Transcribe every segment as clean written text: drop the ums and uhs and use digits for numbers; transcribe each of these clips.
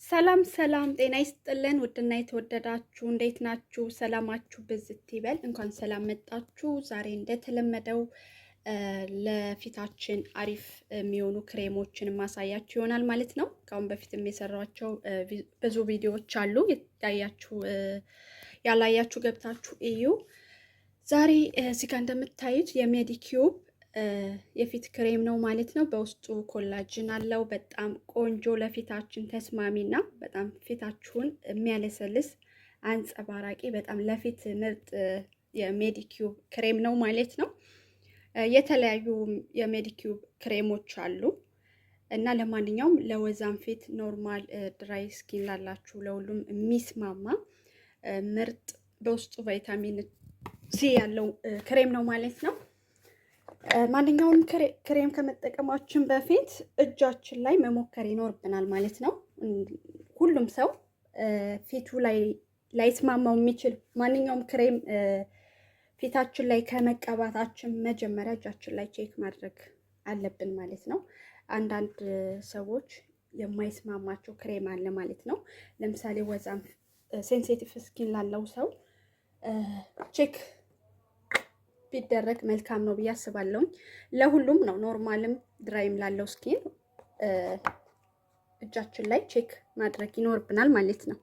ሰላም ሰላም፣ ጤና ይስጥልን ውድና የተወደዳችሁ እንዴት ናችሁ? ሰላማችሁ ብዝት ይበል። እንኳን ሰላም መጣችሁ። ዛሬ እንደተለመደው ለፊታችን አሪፍ የሚሆኑ ክሬሞችን ማሳያችሁ ይሆናል ማለት ነው። ከአሁን በፊትም የሰራኋቸው ብዙ ቪዲዮዎች አሉ። ያያችሁ ያላያችሁ ገብታችሁ እዩ። ዛሬ እዚህ ጋር እንደምታዩት የሜዲኪዩብ የፊት ክሬም ነው ማለት ነው። በውስጡ collagen አለው። በጣም ቆንጆ ለፊታችን ተስማሚና በጣም ፊታችሁን የሚያለሰልስ አንጸባራቂ በጣም ለፊት ምርጥ የሜዲኪዩብ ክሬም ነው ማለት ነው። የተለያዩ የሜዲኪዩብ ክሬሞች አሉ እና ለማንኛውም ለወዛም ፊት፣ normal dry skin ላላችሁ ለሁሉም የሚስማማ ምርጥ በውስጡ ቫይታሚን ሲ ያለው ክሬም ነው ማለት ነው። ማንኛውንም ክሬም ከመጠቀማችን በፊት እጃችን ላይ መሞከር ይኖርብናል ማለት ነው። ሁሉም ሰው ፊቱ ላይ ላይስማማው የሚችል ማንኛውም ክሬም ፊታችን ላይ ከመቀባታችን መጀመሪያ እጃችን ላይ check ማድረግ አለብን ማለት ነው። አንዳንድ ሰዎች የማይስማማቸው ክሬም አለ ማለት ነው። ለምሳሌ ወዛም sensitive skin ላለው ሰው check ቢደረግ መልካም ነው ብዬ አስባለሁኝ። ለሁሉም ነው፣ normal ም dry ም ላለው skin እጃችን ላይ check ማድረግ ይኖርብናል ማለት ነው።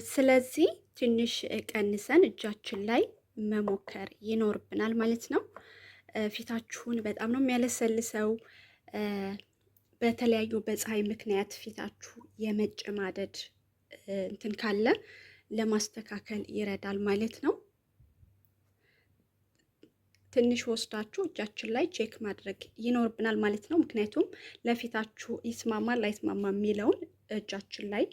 ስለዚህ ትንሽ ቀንሰን እጃችን ላይ መሞከር ይኖርብናል ማለት ነው። ፊታችሁን በጣም ነው የሚያለሰልሰው። በተለያዩ በፀሐይ ምክንያት ፊታችሁ የመጨማደድ እንትን ካለ ለማስተካከል ይረዳል ማለት ነው። ትንሽ ወስዳችሁ እጃችን ላይ check ማድረግ ይኖርብናል ማለት ነው። ምክንያቱም ለፊታችሁ ይስማማል ላይስማማ የሚለውን እጃችን ላይ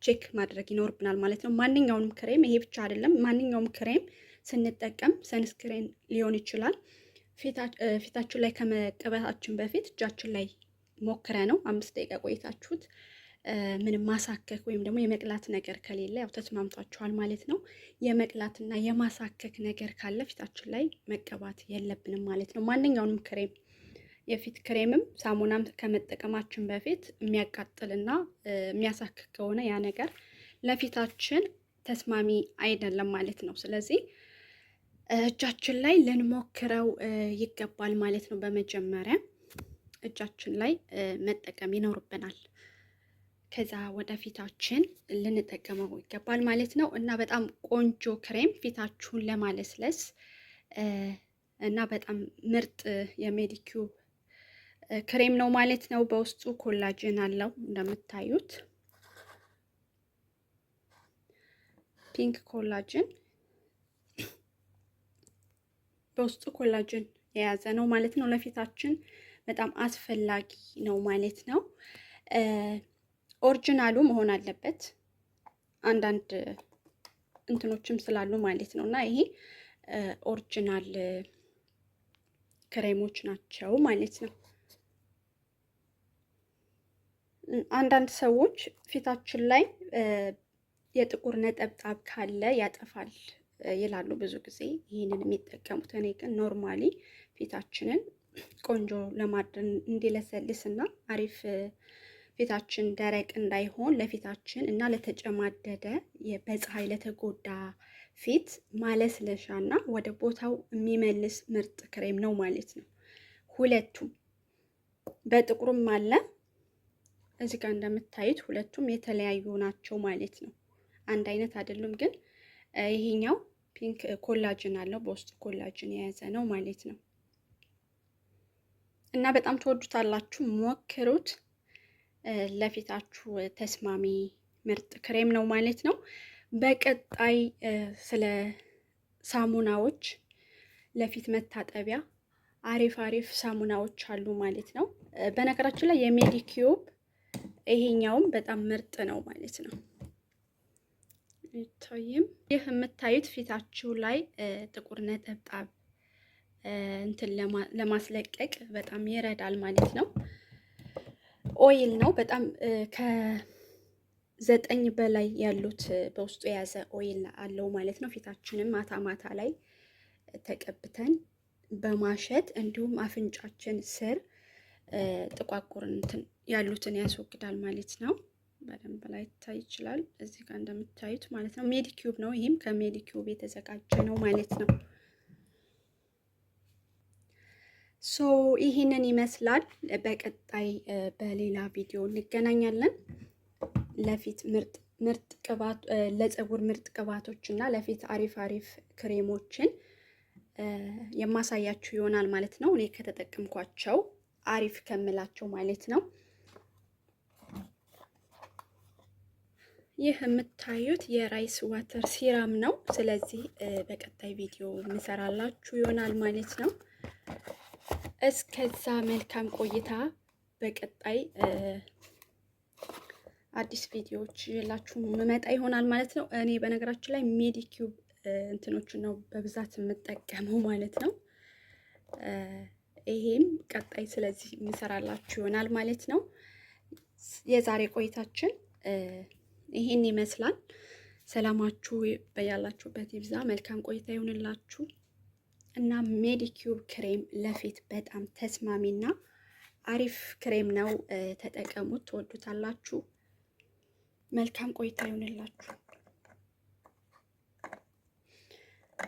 check ማድረግ ይኖርብናል ማለት ነው። ማንኛውንም ክሬም፣ ይሄ ብቻ አይደለም፣ ማንኛውም ክሬም ስንጠቀም sunscreen ሊሆን ይችላል። ፊታችን ላይ ከመቀባታችን በፊት እጃችን ላይ ሞክረን ነው 5 ደቂቃ ቆይታችሁት ምንም ማሳከክ ወይም ደግሞ የመቅላት ነገር ከሌለ ያው ተስማምቷችኋል ማለት ነው። የመቅላትና የማሳከክ ነገር ካለ ፊታችን ላይ መቀባት የለብንም ማለት ነው። ማንኛውንም ክሬም፣ የፊት ክሬምም ሳሙናም ከመጠቀማችን በፊት የሚያቃጥልና የሚያሳክክ ከሆነ ያ ነገር ለፊታችን ተስማሚ አይደለም ማለት ነው። ስለዚህ እጃችን ላይ ልንሞክረው ይገባል ማለት ነው። በመጀመሪያ እጃችን ላይ መጠቀም ይኖርብናል። ከዛ ወደ ፊታችን ልንጠቀመው ይገባል ማለት ነው። እና በጣም ቆንጆ ክሬም ፊታችሁን ለማለስለስ እና በጣም ምርጥ የሜዲኪዩብ ክሬም ነው ማለት ነው። በውስጡ collagen አለው እንደምታዩት፣ pink collagen፣ በውስጡ collagen የያዘ ነው ማለት ነው። ለፊታችን በጣም አስፈላጊ ነው ማለት ነው። Original ኡ መሆን አለበት፣ አንዳንድ እንትኖችም ስላሉ ማለት ነው። እና ይሄ original ክሬሞች ናቸው ማለት ነው። አንዳንድ ሰዎች ፊታችን ላይ የጥቁር ነጠብጣብ ካለ ያጠፋል ይላሉ ብዙ ጊዜ ይህንን የሚጠቀሙት። እኔ ግን normally ፊታችንን ቆንጆ ለማድረግ፣ እንዲለሰልስ እና አሪፍ ፊታችን ደረቅ እንዳይሆን ለፊታችን እና ለተጨማደደ፣ በፀሐይ ለተጎዳ ፊት ማለስለሻ እና ወደ ቦታው የሚመልስ ምርጥ ክሬም ነው ማለት ነው። ሁለቱም በጥቁርም አለ፣ እዚህ ጋር እንደምታዩት ሁለቱም የተለያዩ ናቸው ማለት ነው። አንድ አይነት አይደሉም፣ ግን ይሄኛው pink collagen አለው፣ በውስጡ collagen የያዘ ነው ማለት ነው። እና በጣም ትወዱታላችሁ፣ ሞክሩት። ለፊታችሁ ተስማሚ ምርጥ ክሬም ነው ማለት ነው። በቀጣይ ስለ ሳሙናዎች፣ ለፊት መታጠቢያ አሪፍ አሪፍ ሳሙናዎች አሉ ማለት ነው። በነገራችን ላይ የሜዲኪዩብ ይሄኛውም በጣም ምርጥ ነው ማለት ነው። ይታይም ይህ የምታዩት ፊታችሁ ላይ ጥቁር ነጠብጣብ እንትን ለማስለቀቅ በጣም ይረዳል ማለት ነው። Oil ነው፣ በጣም ከ9 በላይ ያሉት በውስጡ የያዘ oil አለው ማለት ነው። ፊታችንም ማታ ማታ ላይ ተቀብተን በማሸት እንዲሁም አፍንጫችን ስር ጥቋቁር እንትን ያሉትን ያስወግዳል ማለት ነው። በደንብ ላይታይ ይችላል። እዚህ ጋር እንደምታዩት ማለት ነው። Medicube ነው። ይህም ከ Medicube የተዘጋጀ ነው ማለት ነው። So ይህንን ይመስላል። በቀጣይ በሌላ ቪዲዮ እንገናኛለን። ለፊት ምርጥ ምርጥ ቅባት፣ ለፀጉር ምርጥ ቅባቶች እና ለፊት አሪፍ አሪፍ ክሬሞችን የማሳያችሁ ይሆናል ማለት ነው። እኔ ከተጠቀምኳቸው አሪፍ ከምላቸው ማለት ነው። ይህ የምታዩት የ rice water serum ነው። ስለዚህ በቀጣይ ቪዲዮ የምሰራላችሁ ይሆናል ማለት ነው። እስከዛ መልካም ቆይታ። በቀጣይ አዲስ ቪዲዮዎች ይዤላችሁ የምመጣ ይሆናል ማለት ነው። እኔ በነገራችን ላይ Medicube እንትኖችን ነው በብዛት የምጠቀመው ማለት ነው። ይሄም ቀጣይ ስለዚህ የምሰራላችሁ ይሆናል ማለት ነው። የዛሬ ቆይታችን ይሄን ይመስላል። ሰላማችሁ በያላችሁበት ይብዛ። መልካም ቆይታ ይሁንላችሁ እና Medicube ክሬም ለፊት በጣም ተስማሚና አሪፍ ክሬም ነው። ተጠቀሙት፣ ትወዱታላችሁ። መልካም ቆይታ ይሁንላችሁ።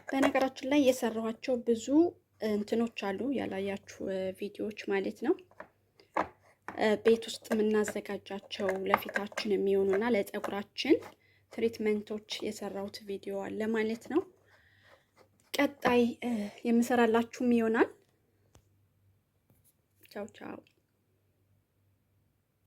በነገራችን ላይ የሰራኋቸው ብዙ እንትኖች አሉ ያላያችሁ ቪዲዮዎች ማለት ነው። ቤት ውስጥ የምናዘጋጃቸው ለፊታችን የሚሆኑና ለፀጉራችን treatment ኦች የሰራሁት ቪዲዮ አለ ማለት ነው። ቀጣይ የምሰራላችሁም ይሆናል። ቻው ቻው።